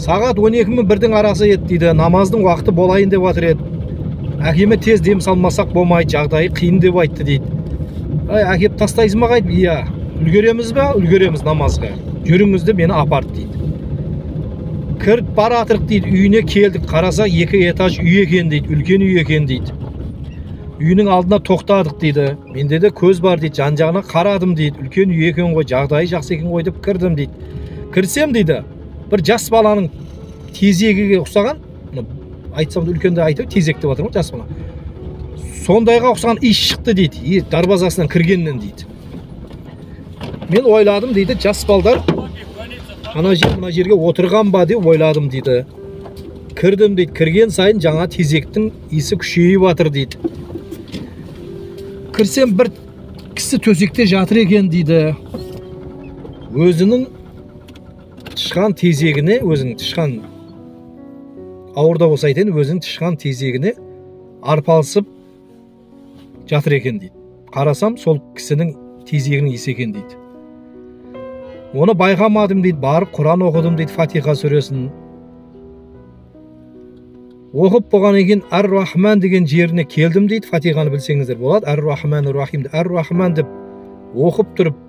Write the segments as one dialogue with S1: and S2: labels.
S1: Сағат 12 мен 1-дің арасы еді дейді. Намаздың уақыты болайын деп жатыр еді. Әкеме тез дем салмасақ болмайды, жағдайы қиын деп айтты дейді. Ай, әкеп тастайсың ба қайтып? Иә. Үлгереміз ба? Үлгереміз намазға. Жүріңіз деп мені апарды дейді. Кіріп баратырық дейді, үйіне келдік. Қараса 2 этаж үй екен дейді, үлкен үй екен дейді. Үйінің алдына тоқтадық дейді. Менде де көз бар дейді, жан-жағына қарадым дейді. Үлкен үй екен ғой, жағдайы жақсы екен ғой деп кірдім дейді. Кірсем дейді, бір жас баланың тезегіге ұқсаған, айтсам да үлкенді айтып, тезек деп жатырмын ғой, жас бала. Сондайға ұқсаған иіс шықты дейді, дарбазасынан кіргеннен дейді. Мен ойладым дейді, жас балдар ана жер мына жерге отырған ба деп ойладым дейді. Кірдім дейді, кірген сайын жаңа тезектің иісі күшейіп жатыр дейді. Кірсем бір кісі төсекте жатыр екен дейді. Өзінің тышқан тезегіне, өзінің тышқан ауырда болса айтайын, өзінің тышқан тезегіне арпалысып жатыр екен дейді. Қарасам сол кісінің тезегінің иісі екен дейді. Оны байқамадым дейді, барып Құран оқыдым дейді, Фатиха сүресін. Оқып болғаннан кейін Ар-Рахман деген жеріне келдім дейді. Фатиханы білсеңіздер болады. Ар-Рахман Рахим, Ар-Рахман деп оқып тұрып,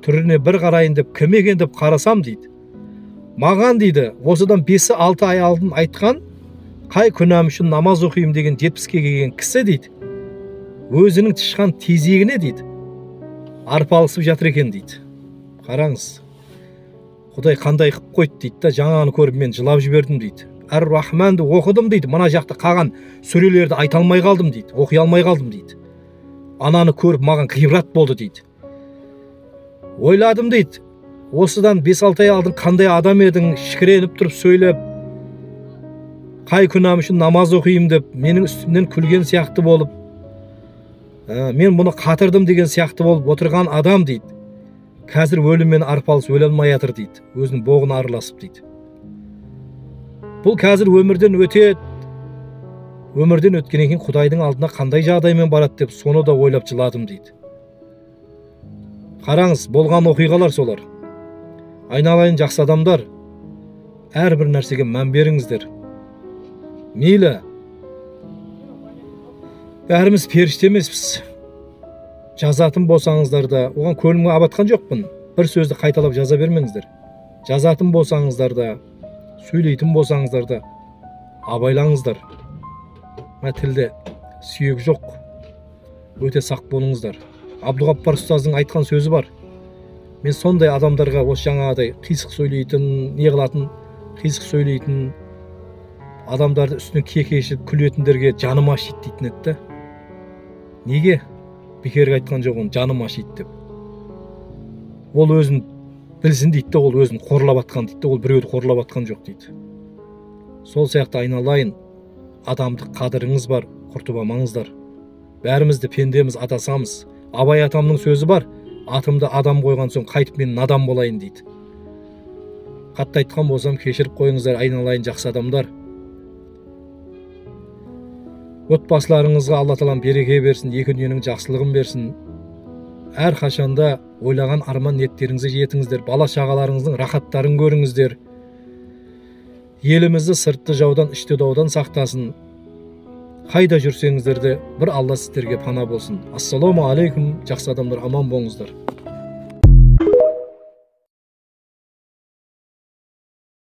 S1: түріне бір қарайын деп, кім екен деп қарасам дейді. Маған дейді, осыдан 5-6 ай алдын айтқан, қай күнәм үшін намаз оқимын деген 70-ке келген кісі дейді. Өзінің тышқан тезегіне дейді, арпалысып жатыр екен дейді. Қараңыз, Құдай қандай қып қойды дейді да, жаңаны көріп мен жылап жібердім дейді. Ар-Рахманды оқыдым дейді, мына жақта қалған сүрелерді айта алмай қалдым дейді, оқи алмай қалдым дейді. Ананы көріп маған ғибрат болды дейді. Ойладым дейді, осыдан 5-6 ай алдын қандай адам едің, шікіреніп тұрып сөйлеп, қай күнәм үшін намаз оқимын деп, менің үстімнен күлген сияқты болып, мен бұны қатырдым деген сияқты болып отырған адам дейді. Қазір өліммен арпалыс өле алмай жатыр дейді, өзінің боғына араласып дейді. Бұл қазір өмірден өтеді, өмірден өткеннен кейін Құдайдың алдына қандай жағдаймен барады деп соны да ойлап жыладым дейді. Қараңыз, болған оқиғалар солар. Айналайын жақсы адамдар, әрбір нәрсеге мән беріңіздер. Мейлі, бәріміз періште емеспіз. Жазатын болсаңыздар да, оған көңілімге абатқан жоқпын. Бір сөзді қайталап жаза бермеңіздер. Жазатын болсаңыздар да, сөйлейтін болсаңыздар да, абайлаңыздар. Мына тілде сүйек жоқ. Өте сақ болыңыздар. Абдуғаппар ұстаздың айтқан сөзі бар. Мен сондай адамдарға осы жаңағыдай қисық сөйлейтін, не қылатын, қисық сөйлейтін адамдарды үстінен кекешіп күлетіндерге жаным ашиды дейтін еді да. Неге? Бекерге айтқан жоқ оны, жаным ашиды деп. Ол өзін білсін дейді де, ол өзін қорлап атқан дейді де, ол біреуді қорлап атқан жоқ дейді. Сол сияқты айналайын, адамдық қадіріңіз бар, құртып алмаңыздар. Бәріміз де пендеміз, адасамыз. Абай атамның сөзі бар, атымды адам қойған соң қайтып мен надан болайын дейді. Қатты айтқан болсам кешіріп қойыңыздар, айналайын жақсы адамдар. Отбасыларыңызға Алла тағалам береке берсін, екі дүниенің жақсылығын берсін. Әр қашанда ойлаған арман ниеттеріңізге жетіңіздер, бала шағаларыңыздың рахаттарын көріңіздер. Елімізді сыртты жаудан, ішті даудан сақтасын. Қайда жүрсеңіздер де бір Алла сіздерге пана болсын. Ассалаумағалейкум, жақсы адамдар, аман болыңыздар.